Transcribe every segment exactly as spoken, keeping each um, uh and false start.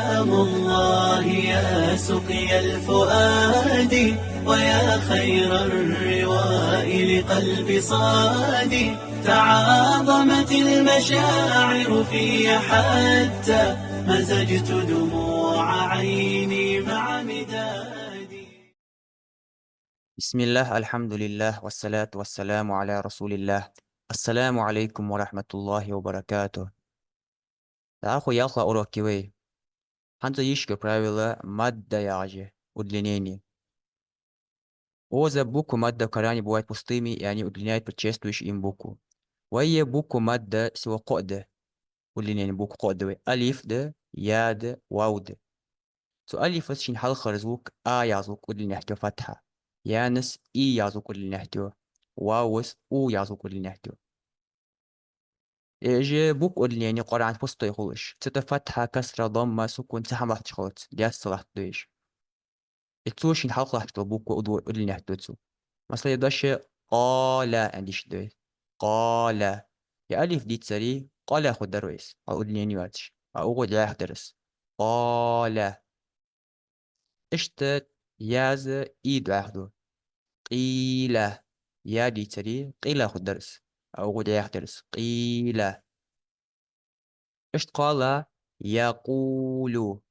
سلام الله يا سقيا الفؤاد، ويا خير الرواء لقلب صاد. تعاظمت المشاعر في حتى مزجت دموع عيني مع مدادي. بسم الله، الحمد لله، والصلاة والسلام على رسول الله. السلام عليكم ورحمة الله وبركاته. ТӀаккха ялхлагӀа урок я вай. ХӀанз йишка правила мадда яхаш я, удлинение. Оза буквы мадда в Коране бывают пустыми, и они удлиняют предшествующую им букву. Вай е буквы мадда всего кхоъ да. Удлинение букв кхоъ да вай. Алиф да, я да, вав да. Цу алифас шийна хьалхара звук, а яха звук удлинять ю фатхьа. Янас и яха звук удлинять ю. Вавас у яха звук удлинять ю. Эже букв удлинение Къуръан пустой хулаш. Цу тӀа фатхьа, касра, дамма, сукун цхьа хӀама латташ хилац, даьсса латтадеш. И цо шийна хьалха латташ дола буква удво-, удлинять ду цо. Масала, е дош къала аьнна дийшад вай. Къала. Е алиф дийцаре, къала хургдар вай из, хьал удлинение йоацаш. А угӀу дӀаьха дар из. Къала. Иштта яза и дӀаьхаду. Къила. Я дийцаре, къила хургдар из. А угӀу дӀаьха дар из. Къила. Иштта кхоалагӀа якъулу.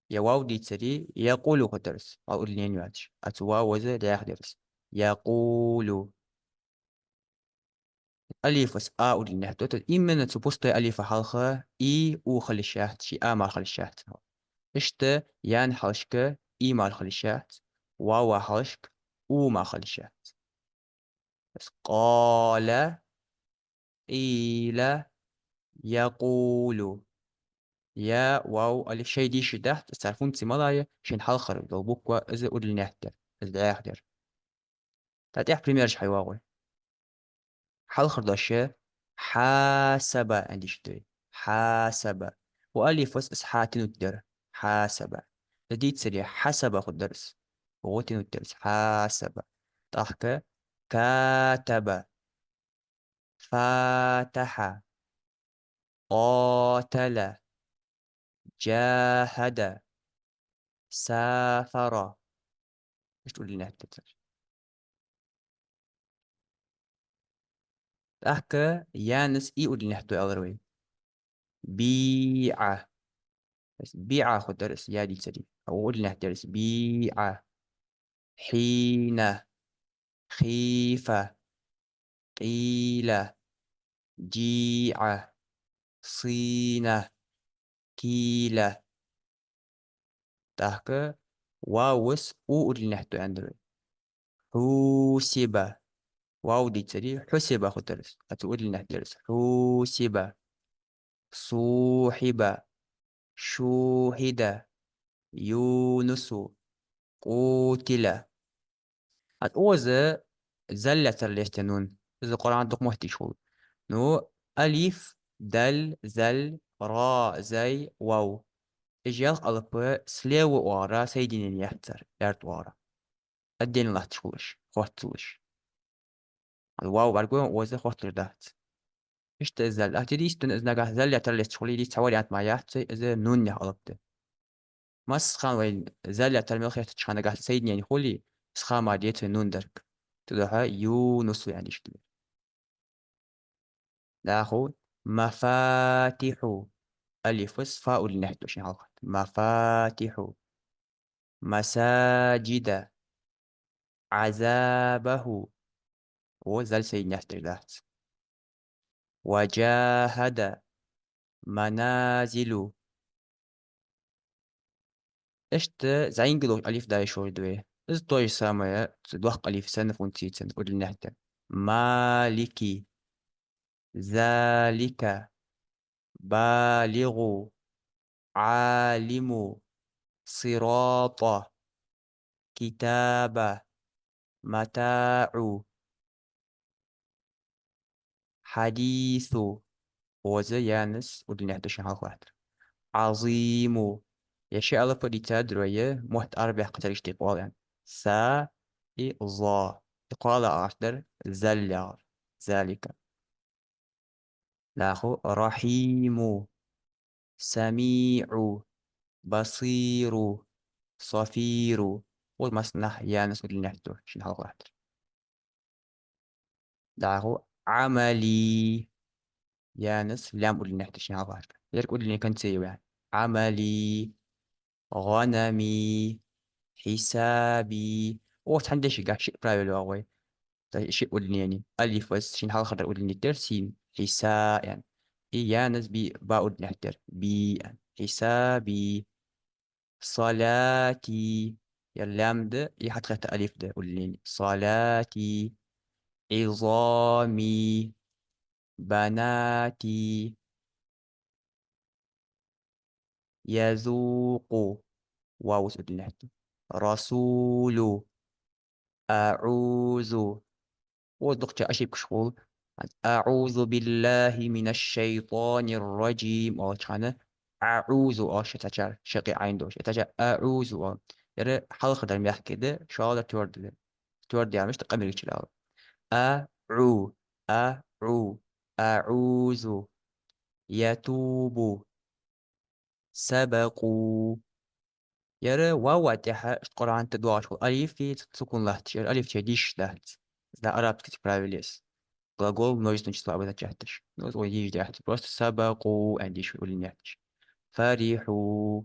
Я вав дийцаре, якъулу хургдар из. Хьал удлинение йоацаш. А цу ваваз дӀаьха дар из. Якъулу. Алифас а удлинять ду, то есть именно цу пустой алифа хьалха и у хила йиш яц, ши а мара хила йиш яц. Иштта ян хьалхашка и мара хила йиш яц, вава хьалхашка у мара хила йиш яц. То есть къала, къила, якъулу. Я, вав, алиф шоай дийша дац, цар функци мала я, шийна хьалхара дола буква из удлинять дар, из дӀаьха дар. ТӀаккха тӀехьа примераш хьайоагӀа вай. Хьалхара дош хьасаба аьнна дийшад вай. Хьасаба. Ва алифас из хьа тянуть дар. Хьасаба. Из дийцаре хьасаба хургдар из. ГӀу тянуть дар из. Хьасаба. ТӀаккха катаба. Фатахьа. Къатала. Джахада. Сафара. Иштта удлинять ду цар. ТӀаккха янас и удлинять ду аьлар вай. БиӀа. То есть биӀа хургдар из, я дийцаре. А у удлинять дар из. БиӀа. Хьина. Хифа. Къила. ДжиӀа. Сина. Кила. ТӀаккха вавас у удлинять ду аьннадар вай. Хьусиба. Вав дийцаре, хьусиба хургдар из. А цу удлинять дар из. Хьусиба. Сухьиба. Шухьида. Юнусу. Къутила. ХӀаьта оза зал лаьцар лестен нун. Из Къуръан дукха моттиг хул. Ну, алиф, дал, зал, ра, зай, вав. Уж ялх алап слева оагӀора соединение яц цар, лаьрда оагӀора. Отдельно латташ хулаш, хотталуш. Вав бӀаргагой оза хотталуш дац. Иштта из зал. Ахти дийс дун из нагахь зал лаьцар лесташ хулий, дийс цхьа вариант ма яц, из нунах алап да. Масса хана вай зал лаьцар мел хеттача хана нагахь соединение хулий, из ха ма деций нун дарг. Цудухьа Юнус вай аьнна дийшад вай. ДӀахо мафатихьу. Алифас фа удлинять ду шийна хьалха. Мафатихьу. Масаджида. Ӏазабаху. О, зал соединять деш дац. Ва джахада. Маназилу. Иштта зӀамига долча алиф дӀаийшар да вай. Из то же самое, цу доккха алиф санна функци цун удлинять дар. Малики. Залика. Балигу. Ӏалиму. Сирата. Китаба. МатаӀу. Хьадису. Оза, янас удлинять ду шийна хьалха латтар. Ӏазиму. Е ши алап дийцад вай, мотт арабаьккхача иштта къоал аьнна. Са и за. И кхоалагӀа ахча дар зал яхар. Залика. ДӀахо рахьиму. СамиӀу. بصير، صفير. Укхаза массанахьа янас удлинять ду, шийна хьалха латтар. ДӀахо عملي. Янас лам удлинять ду, шийна хьалха латтар. Еррига удлинени конце я вай. عملي، غنمي، حسابي. Укхаза цхьан дешагахьа шиъ правило я вай. Ца шиъ удлинени. Алифас шийна хьалхардар удлинить дар, син. حسا, аьнна. И янас би, ба удлинять дар. بي, аьнна. حسابي. صلاتي. Ер лам да, и хьатӀахетта алиф да удлинени. صلاتي. عظامي. بناتي. يذوق. Вавас удлинять ду. رسول. أعوذ. Укхаза дукхача ошибкаш хул. أعوذ بالله من الشيطان الرجيم оалача хана, أعوذ оал ши цхьачар, шаккхе Ӏайн долаш. Цхьачар أعوذ оал. Ер хьалхардар мягкий да, шоллагӀдар твёрдый да. Твёрдый яр мишта, къамаргача ала. أعو، أعو، أعوذ. يتوب. سبقوا. Ер вава тӀехьа иштта Къуръан тӀа доагӀаш хул алиф, сукун латташ. Ер алиф чай дешаш дац. Из да арабский правило я из. Глагол множественного числа обозначать деш. Ну, из вай дешаш дац. Просто سبقوا аьнна дешаш, удлинять деш. فرحوا.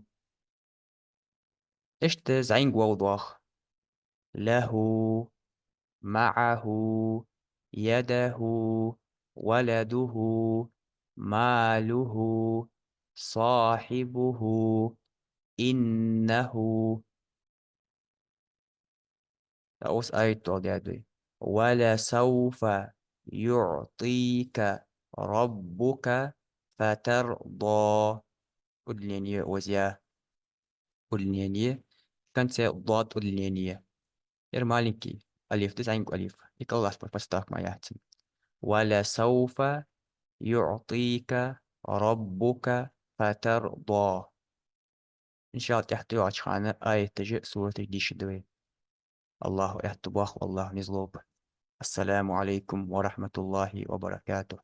Иштта зӀамига вав доагӀа. له، معه، يده، ولده، ماله، صاحبه، إنه. Укхаза аят дола дядуй. ولسوف يعطيك ربك فترضى. Удлинени укхаза я. Удлинени. В конце дод удлинени. Ер маленький алиф да, зӀамига алиф. И кӀаллас подставка ма яц. ولسوف يعطيك ربك فترضى. إن شاء الله, тӀехьа тӀайоагӀача хана аяташ а, сураташ а дешаргда вай. АллахӀа аьттув боаккхалба, АллахӀа низ лолба. السلام عليكم ورحمة الله وبركاته.